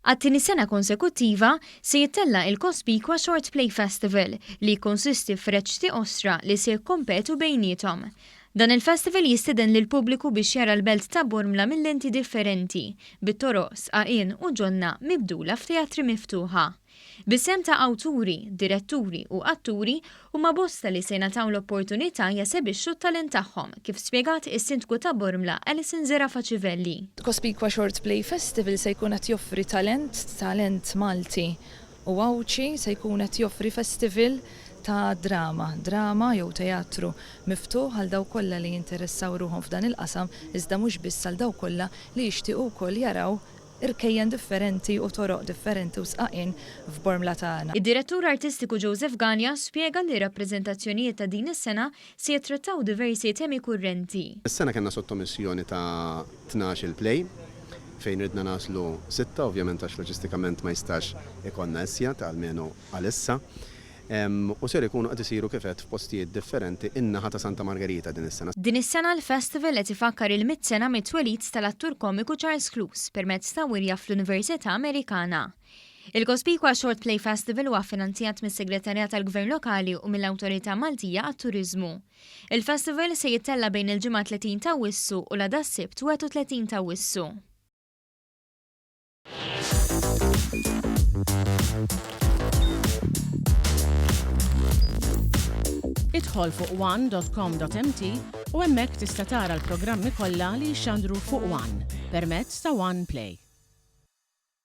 Għat-tieni sena konsekuttiva, se jittella' il-Cospicua Short Play Festival li jikkonsisti f'reċti qosra li se jikkompetu bejniethom. Dan il-festival jistieden lill-pubbliku biex jara l-belt ta' Bormla minn lenti differenti, bit-toroq, sqaqien u ġonna mibdula f'teatri miftuħa. Bis-sehem ta' awturi, diretturi u atturi, huma bosta li se jingħataw l-opportunità jesebixxu t-talent tagħhom, kif spjegat is-Sindku ta' Bormla Alison Zerafa Civelli. Cospicua Short Play Festival se jkun qed joffri talent, talent Malti u Għawdxi, se jkun qed joffri festival ta' drama, drama jew teatru miftuħ għal dawk kollha li jinteressaw ruħhom f'dan il-qasam iżda mhux biss għal dawk kollha li jixtiequ wkoll jaraw irkejjen differenti u toroq differenti u sqaqien f'Bormla tagħna. Id-Direttur Artistiku Joseph Galea spjega li r-rappreżentazzjonijiet ta' din is-sena se jittrattaw diversi temi kurrenti. Is-sena kellna sottomissjoni ta' 12-il play fejn ridna nagħżlu sitta ovvjament għax loġistikament ma jistax ikollna iżjed almenu għalissa. U ser ikunu qed isiru kif għedt f'postijiet differenti in-naħa ta' Santa Margherita din is-sena. Din is-sena l-festival qed ifakkar il-mitt sena mit-twelid tal-attur komiku Charles Cluse permezz ta' wirja fl-Università Amerikana. Il-Cospicua Short Play Festival huwa ffinanzjat mis-Segretarjat tal-Gvern Lokali u mill-Awtorità Maltija għat-Turiżmu. Il-festival se jittella' bejn il-Ġimgħa 30 t'Awwissu u l-għada s-Sibt 31 t'Awwissu. Idħol fuq one.com.mt u hemmhekk tista' tara l-programmi kollha li jixxandru fuq One permezz ta' One Play.